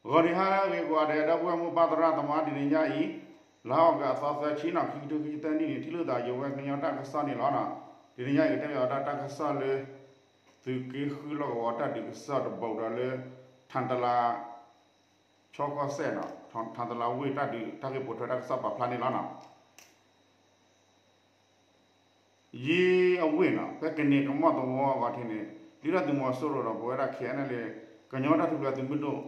ဂီၤနံၤဟါလၢအဂ့ၤကိးဂၤဒဲး ဒီပုၢ်ဝဲၢ်မိၢ်ပၢ်သရၣ်သမါ တနံၤညါအံၤ လါအီကူးအသီသၢဆံနီၤ ခံကထိခံဆံသၢနံၣ်န့ၣ် ထံၣ်လိာ်သးယဝဲကညီတၢ်ကစီၣ်န့ၣ်လီၤနီၤ. တနံၤညါအံၤ ကတဲဘၣ်အီၤတၢ်ကစီၣ်လၢ သုးက့ဃုလီၢ်ကဝီၤတၢ်ဒုးကစီၣ်တဘိဒီးလၢ ထၣ်တလး ဆီကီၢ်စဲၣ်နီၤ ထၣ်တလးဝ့ၢ်တၢ်ဒုးတၢ်ဂ့ၢ်ပိာ်ထွဲတၢ်ကစီၣ်ပာ်ဖျါန့ၣ်လီၤနီၤ. ယ့အဝ့ၢ်နီၤ ဖဲကန့ၢ်ကမီၣ်သဝီအဂီၢ်ထံးန့ၣ် ဒုၣ်ဒါသုးမီၤစိရိၤဒီးပဝဲဒၣ် K N L A ကညီတၢ်ထူၣ်ဖျဲးသုးမုၢ်ဒိၣ်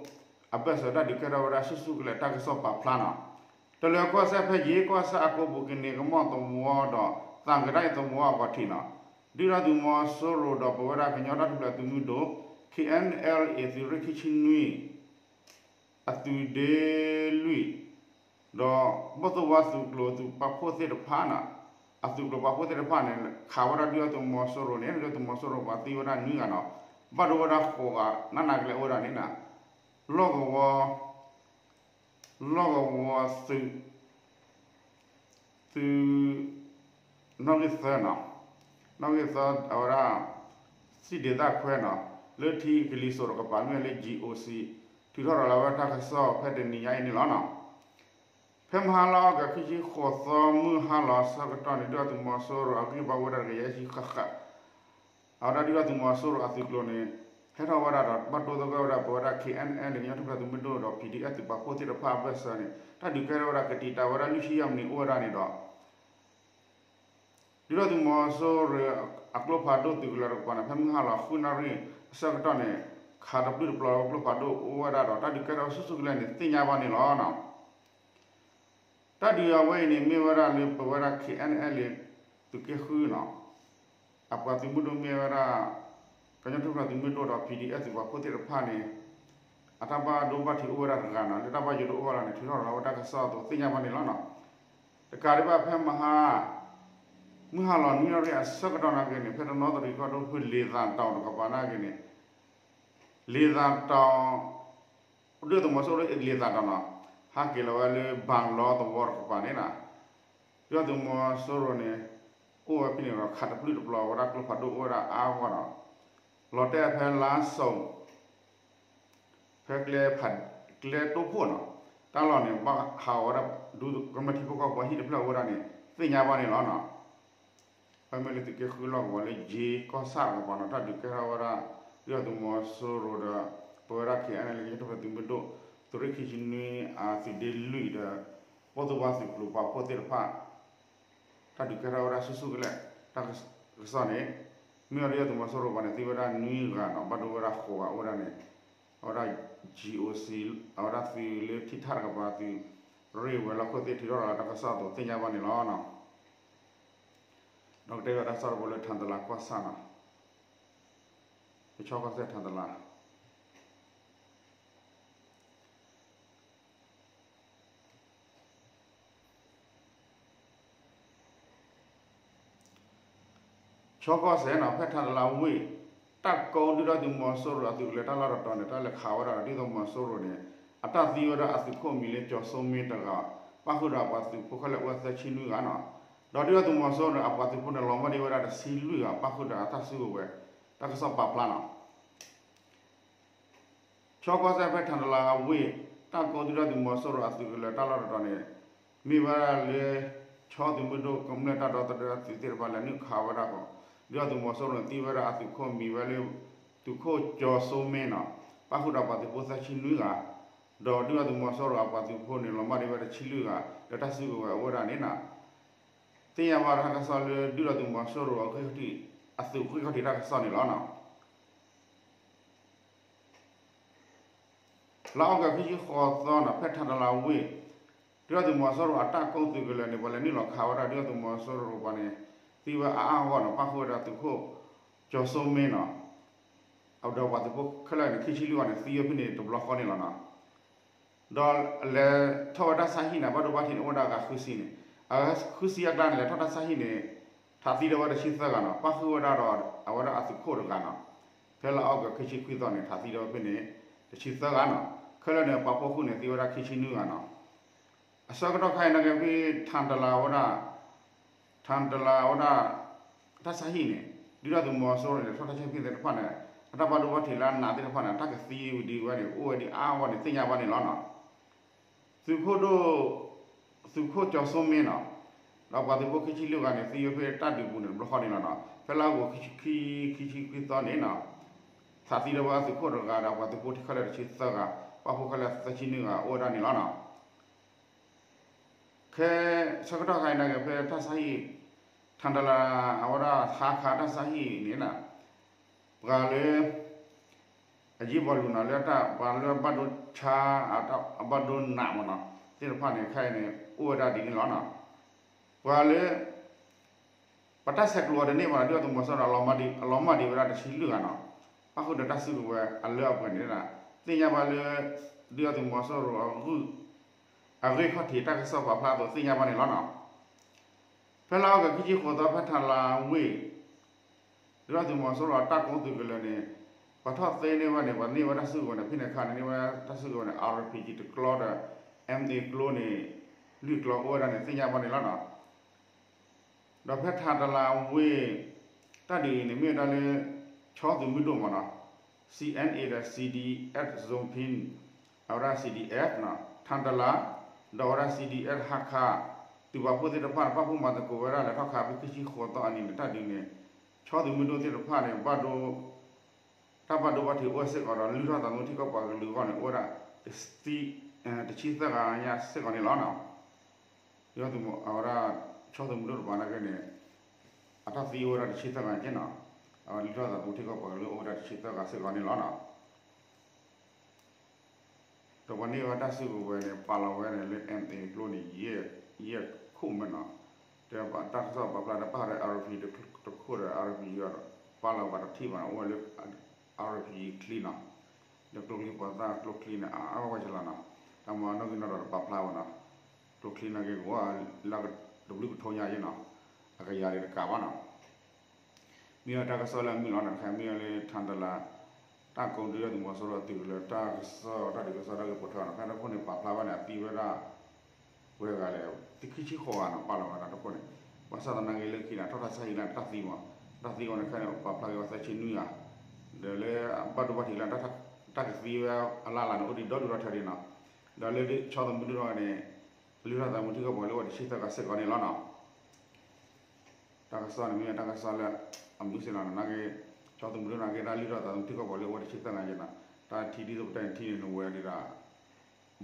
အဘၢၣ်စၢၤတၢ်ဒုးကဲထီၣ်ဝဲဒၣ်ဆူၣ်ဆူၣ်ကလဲာ်တၢ်ကစီၣ်ပာ်ဖျါနီၤ. တလၢၤကီၢ်စဲၣ်ဖဲယ့ကီၢ်စဲၣ်အကိပူၤကန့ၢ်ကမီၣ်သဝီဒီး သၣ်ကဒါအံၤသဝီအဂီၢ်ထံးနီၤ ဒုၣ်ဒါသုးမီၤစိရိၤဒီးပဝဲဒၣ်ကညီတၢ်ထူၣ်ဖျဲးသုးမုၢ်ဒိၣ် K N L A သုးရ့ၣ်ခံဆံနွံ အသုးဒ့လွံၢ် ဒီးဘီၣ်သိၣ်ဝါသုးကျိၤသုးပာ်ဖှိၣ်သ့ၣ်တဖၣ်နီၤ အသုးကျိၤပာ်ဖှိၣ်သ့ၣ်တဖၣ်န့ၣ် ခးဝဲဒၣ်ဒုၣ်ဒါသုးမီၤစိရိၤန့ၣ် ဒုၣ်ဒါသုးမီၤစိရိၤပှၤသံဝဲဒၣ်နွံဂၤနီၤ ဘၣ်ဒိဝဲဒၣ်ဃိးဂၤ နးနးကလဲာ်အိၣ်ဝဲဒၣ်န့ၣ်နီၤ လီၢ်ကဝီၤ လီၢ်ကဝီၤသုး သုး နီၣ်ဂံၢ်သၢနီၤ နီၣ်ဂံၢ်သၢအဝဲဒၣ် စံၣ်ဒ့သၣ်ခွဲနီၤ လၢထံကလံၤစိးတကပၤ မ့ၢ်လၢ G O C ထုးထီၣ်ရၤလီၤဝဲတၢ်ကစီၣ်ဖဲတနံၤညါအံၤန့ၣ်လီၤနီၤ. ဖဲမဟါလါအီကူးခံဆံဃိးသီ မုၢ်ဟါလီၤဆၢကတီၢ်န့ၣ် ဒုၣ်ဒါသုးမီၤစိရိၤအဂံၢ်ဘါဝဲဒၣ်တကယၤယဲၢ်ဆံဃၣ်ဃၣ် အဝဲဒၣ်ဒုၣ်ဒါသုးမီၤစိရိၤအသုးကျိၤန့ၣ် ဟဲထီၣ်ဝဲဒၣ်ဒီးဘၣ်တိသဂၢၢ်ဝဲဒၣ်ပဝဲဒၣ် K N L ကညီတၢ်ထူၣ်ဖျဲးသုးမုၢ်ဒိၣ်ဒီး P D F သုးပာ်ဖှိၣ်သ့ၣ်တဖၣ်အဘၢၣ်စၢၤန့ၣ် တၢ်ဒုးကဲထီၣ်ဝဲဒၣ်ကတံာ်တာ်ဝဲဒၣ်လွံၢ်ဆံယဲၢ်မံးနံးအိၣ်ဝဲဒၣ်န့ၣ်ဒီး ဒုၣ်ဒါသုးမီၤစိရိၤအကျိဖးဒိၣ်သုးကလၢၤတကပၤန့ၣ် ဖဲမုၢ်ဟါလီၤဃုနၣ်ရံၣ်အဆၢကတီၢ်န့ၣ် ခးတပျုၢ်တပျီၤဝဲကျိဖးဒိၣ်အိၣ်ဝဲဒၣ်ဒီး တၢ်ဒုးကဲထီၣ်ဆူၣ်ဆူၣ်ကလဲာ်န့ၣ် သ့ၣ်ညါဘၣ်န့ၣ်လီၤ. တၢ်ဒုးအဝဲအံၤန့ၣ် မ့ၢ်ဝဲဒၣ်လၢပဝဲဒၣ် K N L A သုးက့ဃုနီၤ အပှၤသုးမုၢ်ဒိၣ်မ့ၢ်ဝဲဒၣ် ကညီတၢ်ထူၣ်ဖျဲးသုးမုၢ်ဒိၣ်ဒီး P D F သုးပာ်ဖှိၣ်သ့ၣ်တဖၣ်န့ၣ် အတၢ်ဘၣ်ဒိဘၣ်ထံးအိၣ်ဝဲဒၣ်တဂၤနီၤ လၢတၢ်ဘၣ်ယိၣ်တအိၣ်ဘၣ်လီၤန့ၣ် ထုးထီၣ်ရၤလီၤဝဲတၢ်ကစီၣ်အသိးသ့ၣ်ညါဘၣ်န့ၣ်လီၤနီၤ. တကးဒံးဘၣ်ဖဲမဟါ မုၢ်ဟါလီၤနွံနၣ်ရံၣ်အဆၢကတီၢ်နာ်က့န့ၣ် ဖဲတနီသရံၣ်ကီၢ်ဒိၣ်ဖုလ့ၤသးတီၤတကပၤနာ်က့န့ၣ် လ့ၤသးတီၤ ဒုၣ်ဒါသုးမီၤစိရိၤလၢလ့ၤသးတီၤနီၤ ဟးက့ၤလီၤဝဲလၢဘၣ်လီသဝီတကပၤန့ၣ်နီၤ ဒုၣ်ဒါသုးမီၤစိရိၤန့ၣ် အိၣ်ဝဲဖဲန့ၣ်ဒီး ခးတပျုၢ်တပျီၤဝဲဒၣ်ကျိဖးဒိၣ်အိၣ်ဝဲဒၣ်အါဂီၢ်နီၤ လီၤတဲာ်ဖဲလါစိၤ ဖဲကျဲဖး ကျဲတိဖှိၣ်နီၤ တၢ်လီၢ်န့ၣ် ဘၣ်ဟးဂီၤဝဲဒၣ် ဒူကမျၢၢ်ထံဖိကီၢ်ဖိဟံၣ်တဖျၢၣ်အိၣ်ဝဲဒၣ်န့ၣ် သ့ၣ်ညါဘၣ်န့ၣ်လီၤနီၤ. ဖဲမ့ၢ်လၢသုးက့ဃုလီၢ်ကဝီၤလၢယ့ကီၢ်ဆၣ်တကပၤနီၤ တၢ်ဒုးကဲထီၣ်ဝဲဒၣ် ဒုၣ်ဒါသုးမီၤစိရိၤဒီး ပဝဲဒၣ် K N L A ကညီတၢ်ထူၣ်ဖျဲးသုးမုၢ်ဒိၣ် သုးရ့ၣ်ခံဆံနွံ အသုးဒ့လွံၢ်ဒီး ဘီၣ်သိၣ်ဝါသုးကျိၤပာ်ဖှိၣ်သ့ၣ်တဖၣ် တၢ်ဒုးကဲထီၣ်ဝဲဒၣ်ဆူၣ်ဆူၣ်ကလဲာ် တၢ်ကစီၣ်န့ၣ် မ့ၢ်ဝဲဒၣ်ဒုၣ်ဒါသုးမီၤစိရိၤပှၤန့ၣ် သံဝဲဒၣ်နွံဂၤနီၤ ဘၣ်ဒိဝဲဒၣ်ဃိးဂၤအိၣ်ဝဲဒၣ်န့ၣ် အဝဲဒၣ် G O C အဝဲဒၣ်သုးလၢထံထၣ်တကပၤသုးရ့ၣ်ဝဲၤလီၢ်ခိၣ်သ့ၣ် ထုးထီၣ်ရၤလီၤတၢ်ကစီၣ်အသိးသ့ၣ်ညါဘၣ်န့ၣ်လီၤ. ဒီးကတဲဘၣ်တၢ်ကစီၣ်တဘိလၢထၣ်တလးကီၢ်ဆၣ်နီၤ ပဆီကီၢ်စဲၣ်ထၣ်တလး ဆီကီၢ်စဲၣ်နီၤ ဖဲထၣ်တလးဝ့ၢ် တၢ်ကိးဒုၣ်ဒါသုးမီၤစိရိၤအသုးကလၢၤတၢ်လီၢ်တတီၤန့ၣ် တၢ်လဲၤခးဝဲဒၣ်ဒီးဒုၣ်ဒါသုးမီၤစိရိၤန့ၣ် အတၢ်သံဝဲဒၣ်အသုးခိၣ်မံၤလၢကၠီၤစိမ့တဂၤ ပၣ်ဃုာ်ဒီးအပှၤသုးဖိခဲလၢာ်အိၣ်ဝဲသၢဆံနွံဂၤနီၤ ဒီးဒုၣ်ဒါသုးမီၤစိရိၤန့ၣ် အပှၤသုးဖိန့ၣ် လီၤမၢ်ဒံးဝဲဒၣ်တဆံလွံၢ်ဂၤ ပၣ်ဃုာ်ဒီးအတၢ်စုကဝဲၤ တၢ်ကစီၣ်ပာ်ဖျါနီၤ ဆီကီၢ်စဲၣ်ဖဲထၣ်တလးအဝ့ၢ် တၢ်ကိးဒုၣ်ဒါသုးမီၤစိရိၤအသုးကလၢၤတၢ်လီၢ်တတီၤန့ၣ် မ့ၢ်ဝဲဒၣ်လၢ ဆီသုးမုၢ်ဒိၣ်ကမျၢၢ်တၢ်ဒီသဒၢသုးသ့ၣ်တဖၣ်လဲၤနုာ်ခးဝဲဒၣ်ဃီ ဒုၣ်ဒါသုးမီၤစိရိၤန့ၣ် သံဝဲဒၣ်အသုးခိၣ်မံၤဝဲလၢ သုးခိၣ်ကၠီၤစိမ့နီၤ ပၣ်ဃုာ်ဒီးပှၤသုးဖိသၢဆံနွံဂၤ ဒီးဒုၣ်ဒါသုးမီၤစိရိၤအပှၤသုးဖိန့ၣ် လီၤမၢ်ဒံးဝဲဒၣ်တဆံလွံၢ်ဂၤ လၢတၢ်စုကဝဲၤအိၣ်ဝဲဒၣ်န့ၣ်နီၤ သ့ၣ်ညါဘၣ်တၢ်ကစီၣ်လၢဒုၣ်ဒါသုးမီၤစိရိၤအဂ့ၢ် အသုးဂံၢ်ခီၣ်ထံးတၢ်ကစီၣ်န့ၣ်လီၤနီၤ. လါအီကူးခံဆံဃိးသီနီၤ ဖဲထၣ်တလးဝ့ၢ် ဒုၣ်ဒါသုးမီၤစိရိၤအတၢ်ကိးသုးကလၢၤန့ၣ် ပှၤလဲၤနုာ်လီၤခးဝဲဒၣ်ဒုၣ်ဒါသုးမီၤစိရိၤပှၤန့ၣ် သံဝဲအါအါဂီၢ်ဂီၢ်နီၤ ပၣ်ဃုာ်ဝဲဒၣ်သုးခိၣ်ကၠီၤစိမ့နီၤ ဒီးပှၤသုးဖိခဲလၢာ်န့ၣ် ခံဆံလွံၢ်ဂၤန့ၣ် သံဝဲဖဲန့ၣ်တဘျီဃီန့ၣ်လီၤနီၤ. ဒီးလဲၤထီၣ်ဝဲတၢ်ဆါဟံၣ်န့ၣ် ဘၣ်ဒိဘၣ်ထံးန့ၣ် အိၣ်ဝဲဒၣ်ဂၤဃုဆံန့ၣ် အဂၤဃုဆံအကျါန့ၣ် လဲၤထီၣ်တၢ်ဆါဟံၣ်န့ၣ် ထးသံဒီးဝဲတဆံသၢဂၤနီၤ ပၣ်ဃုာ်ဝဲဒၣ်ဒီးအဝဲဒၣ်အသုးခိၣ်တဂၤနီၤ. ဖဲလါအီကူးခံဆံခွံသီန့ၣ် ထးသံဒီးဝဲဖဲန့ၣ် တဆံသၢဂၤနီၤ ခဲလၢာ်န့ၣ် ပှၤဖိဃုာ်န့ၣ် သံဝဲဒၣ်ခံဆံနွံဂၤနီၤ. အဆၢကတီၢ်ခါအံၤနာ်က့ ဖဲထၣ်တလးဝဲဒၣ် ထၣ်တလးဝဲဒၣ် တၢ်ဆါဟံၣ်န့ၣ် ဒုၣ်ဒါသုးမီၤစိရိၤန့ၣ် ထီၣ်တၢ်ဆါဟံၣ်သ့ၣ်တဖၣ်န့ၣ် အတၢ်ဘၣ်ဒိဘၣ်ထံးလၢအနးသ့ၣ်တဖၣ်န့ၣ် တၢ်ကသံဝံၤဒံးဝဲန့ၣ် အိၣ်ဝဲဒံးအါဝဲန့ၣ် သ့ၣ်ညါဘၣ်န့ၣ်လီၤနီၤ. သုးခိၣ်ဒိၣ်, သုးခိၣ်ကၠီၤစိမ့ၣ်နီၤ, ဒီးပှၤသုးဖိခံဆံလွံၢ်ဂၤန့ၣ် သံဝဲဖဲတၢ်ဒုးပူၤန့ၣ် တဘျီဃီန့ၣ်လီၤနီၤ. ဖဲလါအီကူး ခံဆံခွံသီန့ၣ်နီၤ, သးသံဒီးပှၤသုးခိၣ်တဂၤဒီး ပှၤသုးဖိထံၣ်ခဲလၢာ်တဆံသၢဂၤ, ပာ်ဖှိၣ်ခဲလၢာ်သၢဆံနွံဂၤ အိၣ်ဝဲဒၣ်န့ၣ်လီၤနီၤ. ခဲဆၢကတီၢ်ခါအံၤန့ၣ်က့ၤ ဖဲတၢ်ဆါဟံၣ် ထၣ်တလး အဝဲဒၣ်ဟါခါတၢ်ဆါဟံၣ်န့ၣ်နီၤ, ပှၤလၢ အယံၤဘီလူၤနီၤ လၢတၢ်ပှၤလၢအဘၣ်ဒိဆါ အဘၣ်ဒိနးမ့ၢ်နီၤ သ့ၣ်တဖၣ်န့ၣ် ခဲအံၤန့ၣ် အိၣ်ဝဲဒၣ်ဒ်န့ၣ်လီၤနီၤ. ပှၤလၢ ပတၢ်ဆဲးကျိးအီၤတန့ၢ်ဘၣ်နီၤ ဒုၣ်ဒါသုးမီၤစိရိၤ အလီၤမၢ်ဒံးဝဲဒၣ်တဆံလွံၢ်ဂၤနီၤ, ပာ်ဃုာ်ဒီးတၢ်စုကဝဲၤအလၢအပှဲၤန့ၣ် သ့ၣ်ညါဘၣ်လၢ ဒုၣ်ဒါသုးမီၤစိရိၤအဂုၢ် အဂ့ၢ်ခီၣ်ထံးတၢ်ကစီၣ်ပာ်ဖျါအသိးသ့ၣ်ညါဘၣ်န့ၣ်လီၤနီၤ. ဖဲလါအီကူး ခံဆံဃိးသီ ဖဲထၣ်လါဝ့ၢ် ဒုၣ်ဒါသုးမီၤစိရိၤအတၢ်ကိးသုးကလၢၤန့ၣ် ပှၤထီၣ်သ့န့ၢ်ဝဲန့ၣ် ပှၤန့ၢ်ဝဲတၢ်စုကဝဲၤန့ၣ် ဖဲန့ၣ်အခါန့ၣ် န့ၢ်ဝဲတၢ်စုကဝဲၤန့ၣ် RPG တကျီဒီး MA ကျိန့ၣ် လွံၢ်ကျီအိၣ်ဝဲဒၣ်န့ၣ် သ့ၣ်ညါဘၣ်န့ၣ်လီၤနီၤ. ဒီးဖဲထၣ်တလးဝ့ၢ် တၢ်ဒုးအံၤန့ၣ် မ့ၢ်ဝဲဒၣ်လၢ ခၠီသုးမုၢ်ဒိၣ်မ့ၢ်နီၤ CNA ဒီး CDF Zone Pin အဝဲဒၣ် CDF နီၤ ထၣ်တလး ဒီးအဝဲဒၣ် CDF ဟါခါ သုးပာ်ဖှိၣ်သ့ၣ်တဖၣ်န့ၣ် ပာ်ဖှိၣ်မၤသကိးဝဲဒၣ်လဲၤထီၣ်ခးဖဲခံဆံဃိးသီအနံၤန့ၣ် တၢ်ဒုးန့ၣ် ခၠီသုးမုၢ်ဒိၣ်သ့ၣ်တဖၣ်န့ၣ် ဘၣ်ဒိ တၢ်ဘၣ်ဒိဘၣ်ထံးအိၣ်စ့ၢ်ကီးဒီး လုၢ်ထီၣ်သးသမူထံကီၢ်ပှၤကလုာ်အဂီၢ်န့ၣ် အိၣ်ဝဲဒၣ် တဆံသၢဂၤညါစ့ၢ်ကီးန့ၣ်လီၤနီၤ. ဒုၣ်ဒါသုးမီၤ အဝဲဒၣ် ခၠီသုးမုၢ်ဒိၣ်တပၤနာ်က့န့ၣ် အတၢ်သံအိၣ်ဝဲဒၣ်တဆံသၢဂၤက့နီၤ, အဝဲလုၢ်ထီၣ်သးသမူထံကီၢ်ပှၤကလုာ်အိၣ်ဝဲဒၣ်တဆံသၢဂၤစ့ၢ်ကီးန့ၣ်လီၤနီၤ. ဒီးပှၤန့ၢ်ဝဲတၢ်စုကဝဲၤန့ၣ် ပာ်လီၤဝဲန့ၣ်လၢ MA ကျိန့ၣ် ယဲၢ်ခိၣ်မ့ၢ်နီၤ, တဲတၢ်ကစီၣ်ပာ်ဖျါဒီး ပာ်ဃုာ်ဒီး RPG တခိၣ်ဒီး RPG ဒီး ပာ်လီၤဘၣ်တထံၣ်ဘၣ်နီၤ အိၣ်ဝဲလၢ RPG ချံနီၤ, ဒီးကျိချံပှၤသၣ်ကျိချံန့ၣ် အါအါဂီၢ်ဂီၢ်ကလီနီၤ, တၢ်မၤနီၣ်ဂံၢ်နီၣ်ဒွးတပာ်ဖျါဘၣ်နီၤ, ကျိချံနာ်က့ ကဝီၤလၢတဘျုးကထိညါယဲနီၤ, အကယၤဒံးတကးဘၣ်နီၤ. မ့ၢ်ဝဲတၢ်ကစီၣ်လၢအမုာ်လီၤနီၤ တခါမ့ၢ်ဝဲလၢထၣ်တလး တၢ်ကိးဒုၣ်ဒါသုးမီၤစိရိၤသုးကလၢၤ တၢ်ကစီၣ်တၢ်ဒုးကစီၣ်တၢ်ဂ့ၢ်ပိာ်ထွဲနီၤ, ဖဲတခိၣ်န့ၣ် ပာ်ဖျါဘၣ်န့ၣ် အသံဝဲဒၣ် ပှဲၤဂၤလဲၣ်, သံခံဆံဃိးဂၤနီၤ ပာ်လီၤဝဲဒၣ်တခိၣ်န့ၣ်, ဘၣ်ဆၣ်သနာ်က့လၢခံန့ၣ် ထီၣ်တၢ်ဆါဟံၣ်လၢတၢ်သံမး, တၢ်သံအီၤန့ၣ်ခဲန့ၣ် ပာ်ဖျါက့ၤဝဲသၢဆံနွံဂၤ, ဒီးလၢဘၣ်ဒိဘၣ်ထံးလၢ တၢ်ကသံဝဲအလၢ်လၢ်န့ၣ် အိၣ်ဒံးဒီဒူၣ်ဒီထၢဒံးနီၤ, ဒီးလၢခၠီသုးမုၢ်ဒိၣ်န့ၣ် လုၢ်ထီၣ်သးသမူထံကီၢ်ပှၤကလုာ်အိၣ်ဝဲတဆံသၢဂၤစ့ၢ်ကီးန့ၣ်လီၤနီၤ. တၢ်ကစီၣ်န့ၣ်မ့ၢ်တၢ်ကစီၣ်လၢအမုာ်စ့ၢ်လီၤနီၤ, နာ်က့ ခၠီသုးမုၢ်ဒိၣ်နာ်က့ တၢ်လုၢ်ထီၣ်သးသမူထံကီၢ်ပှၤကလုာ်အိၣ်ဝဲတဆံသၢဂၤယဲနီၤ, တၢ်ထံဒ်သိးပတဲန့ၣ်ထံန့ၣ် နဝဲဒၣ်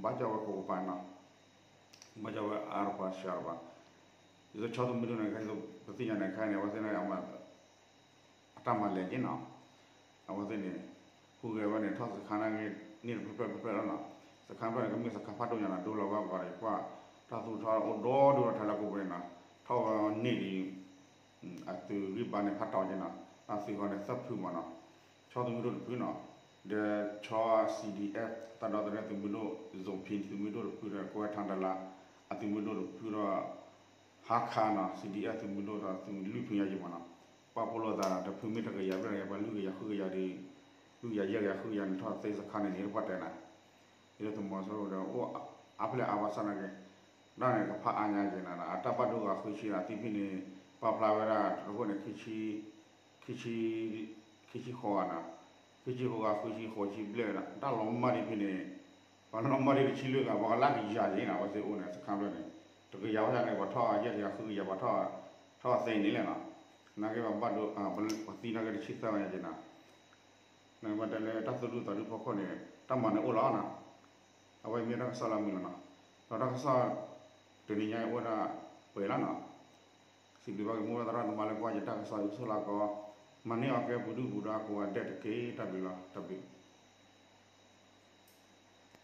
ဘၣ်ကၠီဝဲကိးကပၤနီၤ, ဘၣ်ကၠီဝဲအါတပၤစှၤတပၤ, ဒ်သိးခၠီသုးမုၢ်ဒိၣ်န့ၣ် ခဲအံၤပသ့ၣ်ညါန့ၣ် ခဲအံၤန့ၣ် အဝဲသ့ၣ်န့ၣ် အတၢ်မၤလဲၤက့နီၤ, အဝဲသ့ၣ်န့ၣ် ဟူးဂဲၤဝဲန့ၣ် ထီၣ်စခါနာ်က့ န့ၢ်တဖျၢၣ်ဖျၢၣ်တဖျၢၣ်လီၤနီၤ, စခါဖျၢၣ်န့ၣ် ကမ့ၢ်စခါဖးဒိၣ်ညါနီၤ, ဒိလီၤဝဲအဂီၢ်ဒီး ယကွၢ် တၢ်သူၣ်ထီၣ်အိၣ်ဒီဒူၣ်ဒီထၢလၢအပူၤန့ၣ်နီၤ, ထီၣ်ဝဲန့ၢ်ဒံး အသုးဂံၢ်ဘါန့ၣ်ဖးတီၤက့နီၤ, အသုးဂီၤန့ၣ်သၢဖုမးနီၤ, ခၠီသုးမုၢ်ဒိၣ်တဖုနီၤ, ဒီးခၠီ CDF တၢ်ဒီသဒၢသုးမုၢ်ဒိၣ် Zone Pin သုးမုၢ်ဒိၣ်တဖုဒီး ကဝဲထၣ်တလး အသုးမုၢ်ဒိၣ်တဖုဒီး ဟါခါနီၤ CDF သုးမုၢ်ဒိၣ်ဒီးသုးမုၢ်လွံၢ်ဖုညါယံၤမးနီၤ, ပာ်ဖှိၣ်လိာ်သးတဖုမ့ၢ်တကယၤဘျဲၣ်တကယၤ ပှၤလွံၢ်ကယၤဃုကယၤဒီး လွံၢ်ကယၤယဲၢ်ကယၤဃုကယၤန့ၣ် ထီၣ်သ့စခါန့ၣ်န့ၣ် တပှၢ်တဲနၤ, ဒ်သိးသုးမီၤစိရိၤဒီး အိၣ်အါဖျဲၣ်အါဘၣ်ဆၣ်နာ်က့ တၢ်န့ၣ်ကဖးအါညါက့ၤနၤ အတၢ်ဘၣ်ဒိဂၤဃုဆံဒီးသံဖဲန့ၣ် ပာ်ဖျါဝဲဒၣ်တရၢခိၣ်န့ၣ် ခံဆံ ခံဆံ ခံဆံဃိးဂၤနီၤ, ခံဆံဃိးဂၤ ဃုဆံဃိးဆံဘျဲၣ်နီၤ, တၢ်လီၤမၢ်ဒံးဖဲန့ၣ် ပှၤလီၤမၢ်ဒံးတဆံလွံၢ်ဂၤ ပှၤကလၢကယၤက့ၤနီၤ, အဝဲသ့ၣ်အိၣ်န့ၣ် စခါဖျၢၣ်န့ၣ် တကယၤဝဲန့ၣ် ပှၤထီၣ်ယဲၢ်ကယၤဃုကယၤ ပှၤထီၣ် ထီၣ်သ့န့ၣ်လဲၣ်နီၤ, နာ်က့ပှၤဘၣ်ဒိ ပှၤသံနာ်က့တဆံသၢဂၤညါက့ၤနီၤ, နာ်က့ပတဲလၢတၢ်သူၣ်ဒူသးဒူဖီခိၣ်န့ၣ် တၢ်မၤန့ၣ်အိၣ်လီၤနီၤ, အဝဲမ့ၢ်တၢ်ကစီၣ်လၢအမုာ်လီၤနီၤ, ဒီးတၢ်ကစီၣ်တနံၤညါအံၤအိၣ်ဒၣ်ပှဲၤလီၤနီၤ, စံးဘျုးဘၣ်က့ၤမိၢ်ပၢ်သရၣ်သမါလၢကွၢ်ယတၢ်ကစီၣ်အံၤ ဆိၣ်ဂ့ၤလၢကီး, မၤန့ၢ်အီၤကဲပူၤဒုၣ်ပူၤဒါကိးဂၤဒဲးတက့ၢ်, တၢ်ဘျုးလီၤ, တၢ်ဘျုး